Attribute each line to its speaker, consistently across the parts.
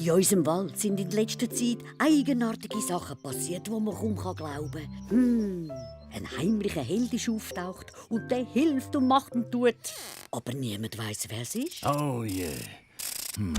Speaker 1: In unserem Wald sind in letzter Zeit eigenartige Sachen passiert, die man kaum glauben kann. Ein heimlicher Held ist auftaucht und der hilft und macht und tut. Aber niemand weiß, wer es ist.
Speaker 2: Oh je. Oh.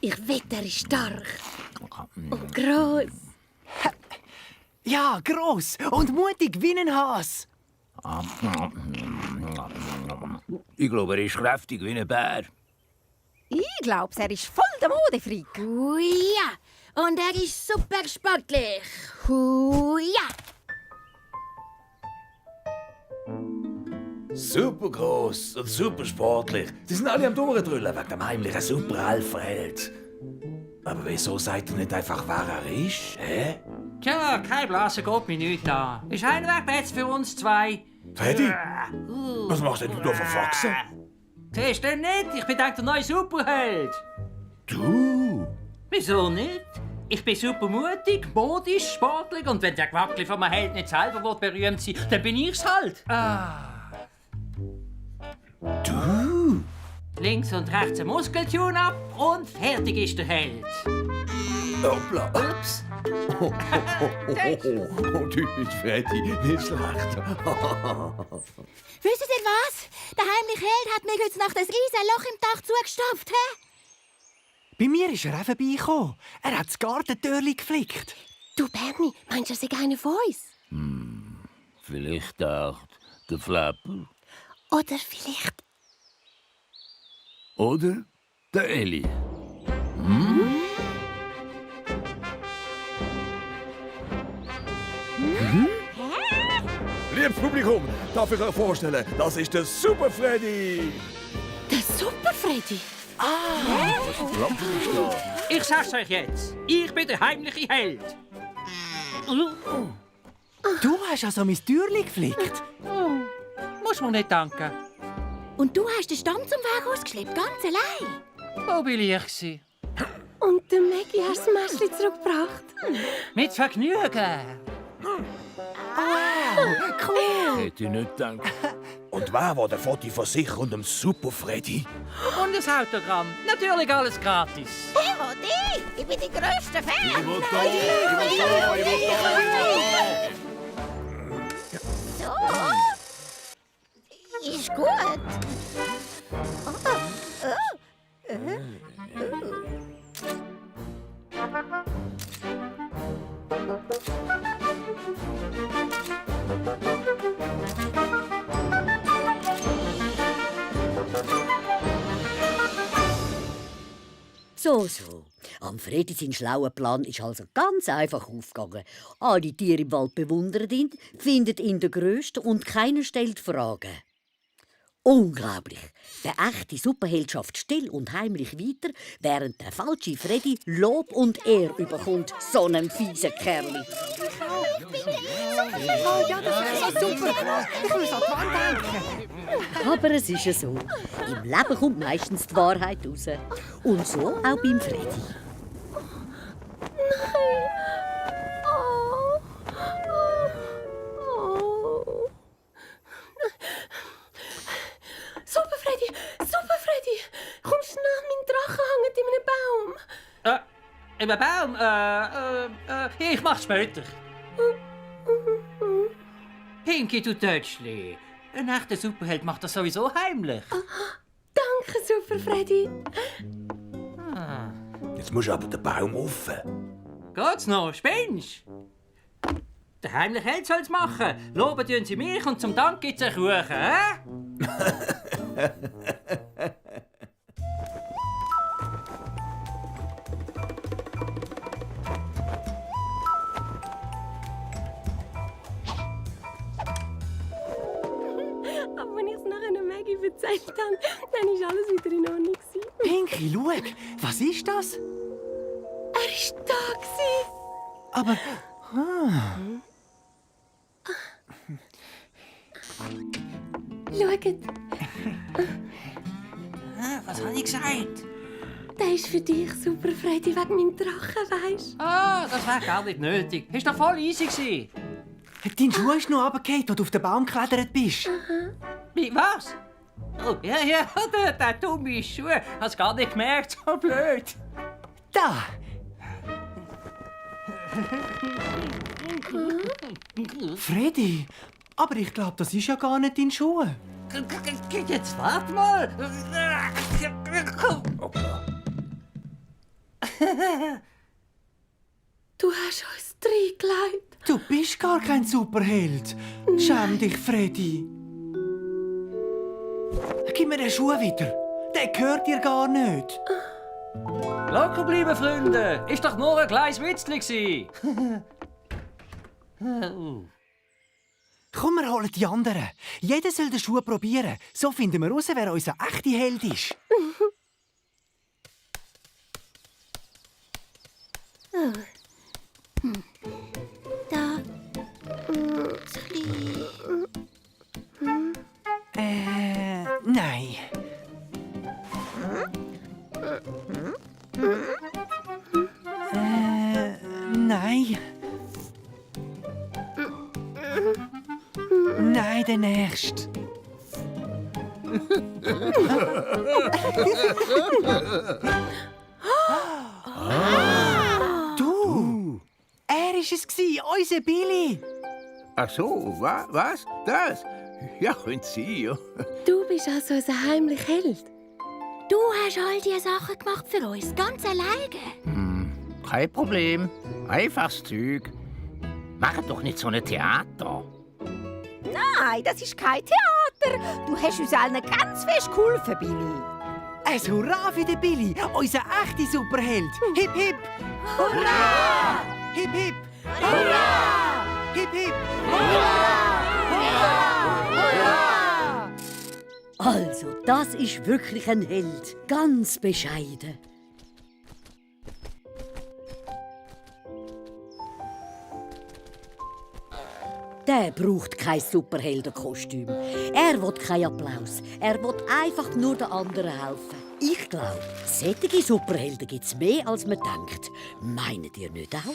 Speaker 3: Ich wette, er ist stark. Und gross.
Speaker 4: Ja, gross und mutig wie ein Hase.
Speaker 2: Ich glaube, er ist kräftig wie ein Bär.
Speaker 3: Ich glaube, er ist voll der Modefreak.
Speaker 5: Ja, und er ist super sportlich. Ja.
Speaker 6: Super gross und super sportlich. Sie sind alle am Durchdrüllen wegen dem heimlichen Super-Alpha-Held. Aber wieso sagt er nicht einfach, wer er ist? Hä?
Speaker 7: Tja, kein Blasen geht mir nicht an. Ist ein Wegplatz für uns zwei.
Speaker 6: Freddy? Was machst denn du da verfaxen?
Speaker 7: Siehst du nicht? Ich bin der neue Superheld.
Speaker 6: Du?
Speaker 7: Wieso nicht? Ich bin super mutig, modisch, sportlich und wenn der Quackli von meinem Held nicht selber will berühmt sein, dann bin ich's halt.
Speaker 6: Du?
Speaker 7: Links und rechts ein Muskeltune ab und fertig ist der Held.
Speaker 6: Hoppla.
Speaker 7: Ups.
Speaker 6: Typisch Freddy, nicht schlecht.
Speaker 5: Wisst ihr was? Der heimliche Held hat mir heute Nacht ein riesen Loch im Dach zugestopft. He?
Speaker 4: Bei mir ist er auch vorbeigekommen. Er hat das Gartentürchen geflickt.
Speaker 3: Du, Bernie, meinst du, er sei einer von uns?
Speaker 2: Vielleicht auch der Flapper.
Speaker 3: Oder vielleicht...
Speaker 2: Oder der Eli.
Speaker 6: Liebes Publikum, darf ich euch vorstellen, das ist der Super Freddy.
Speaker 3: Der Super Freddy?
Speaker 7: Ich sag's euch jetzt. Ich bin der heimliche Held.
Speaker 4: Du hast also mein Türchen geflickt.
Speaker 7: Muss man nicht danken.
Speaker 5: Und du hast den Stamm zum Weg ausgeschleppt, ganz allein.
Speaker 7: Wo bin ich?
Speaker 3: Und der Maggie hast das Mäschli zurückgebracht.
Speaker 7: Mit Vergnügen.
Speaker 2: Hätte ich nicht gedacht.
Speaker 6: Und wer war der Foto von sich und dem Super Freddy?
Speaker 7: Und das Autogramm. Natürlich alles gratis.
Speaker 5: Ich bin die grösste Fan.
Speaker 2: Ich will da, ich will da.
Speaker 5: So. Ist gut.
Speaker 1: So. Am Freddy sein schlauer Plan ist also ganz einfach aufgegangen. Alle Tiere im Wald bewundern ihn, finden ihn der Größte und keiner stellt Fragen. Unglaublich! Der echte Superheld schafft still und heimlich weiter, während der falsche Freddy Lob und Ehr überkommt. So einen fiesen Kerl.
Speaker 4: Oh ja, das ist so super. Ich muss an die Wand denken.
Speaker 1: Aber es ist ja so. Im Leben kommt meistens die Wahrheit raus. Und so auch beim Freddy.
Speaker 3: Super Freddy! Komm schnell, mein Drache hängt in einem Baum.
Speaker 7: In einem Baum? Ich mach's später. Pinky, du Tötschli. Ein echter Superheld macht das sowieso heimlich.
Speaker 3: Danke, Super Freddy.
Speaker 6: Jetzt musst du aber den Baum offen.
Speaker 7: Geht's noch? Spinnst? Der heimliche Held soll's machen. Loben tun sie mich und zum Dank gibt's einen Kuchen, hä?
Speaker 3: Aber wenn ich es nachher Maggie erzählt habe, dann war alles wieder in Ordnung.
Speaker 4: Pinky, schau, was ist das?
Speaker 3: Er war da.
Speaker 4: Aber...
Speaker 3: Schaut,
Speaker 7: Was habe ich gesagt?
Speaker 3: der ist für dich, Super Freddy, wegen meinem Drachen, weisst du?
Speaker 7: Ah, das wäre gar nicht nötig. Ist doch voll easy gewesen.
Speaker 4: Dein Schuh ist noch runtergefallen, als du auf den Baum geklettert bist.
Speaker 7: Wie, was? Oh, ja, der dumme Schuh. Hast gar nicht gemerkt, so blöd.
Speaker 4: Da! Freddy, aber ich glaube, das ist ja gar nicht dein Schuh.
Speaker 7: Jetzt warte mal.
Speaker 6: Hoppla.
Speaker 3: Du hast uns reingelegt.
Speaker 4: Du bist gar kein Superheld. Schäm dich, Freddy. Gib mir den Schuh wieder. Der gehört dir gar nicht.
Speaker 7: Locker bleiben, Freunde. Ist doch nur ein kleines Witzli gsi.
Speaker 4: Komm, wir holen die anderen. Jeder soll den Schuh probieren. So finden wir heraus, wer unser echter Held ist.
Speaker 5: Da.
Speaker 4: Nein. Nein. Nein, der nächste. Du! Er war es, unser Billy.
Speaker 2: Ach so, was? Das? Ja, könnte sein, ja.
Speaker 3: Du bist also unser heimlicher Held.
Speaker 5: Du hast all diese Sachen gemacht für uns, ganz alleine.
Speaker 2: Kein Problem. Einfaches Zeug. Mach doch nicht so ein Theater.
Speaker 8: Nein, das ist kein Theater. Du hast uns allen ganz fest geholfen, Billy.
Speaker 4: Ein Hurra für den Billy, unser echter Superheld. Hip, hip.
Speaker 5: Hurra!
Speaker 4: Hip, hip.
Speaker 5: Hurra!
Speaker 4: Hip, hip.
Speaker 1: Also, das ist wirklich ein Held. Ganz bescheiden. Der braucht kein Superheldenkostüm. Er will keinen Applaus. Er will einfach nur den anderen helfen. Ich glaube, solche Superhelden gibt es mehr, als man denkt. Meint ihr nicht auch?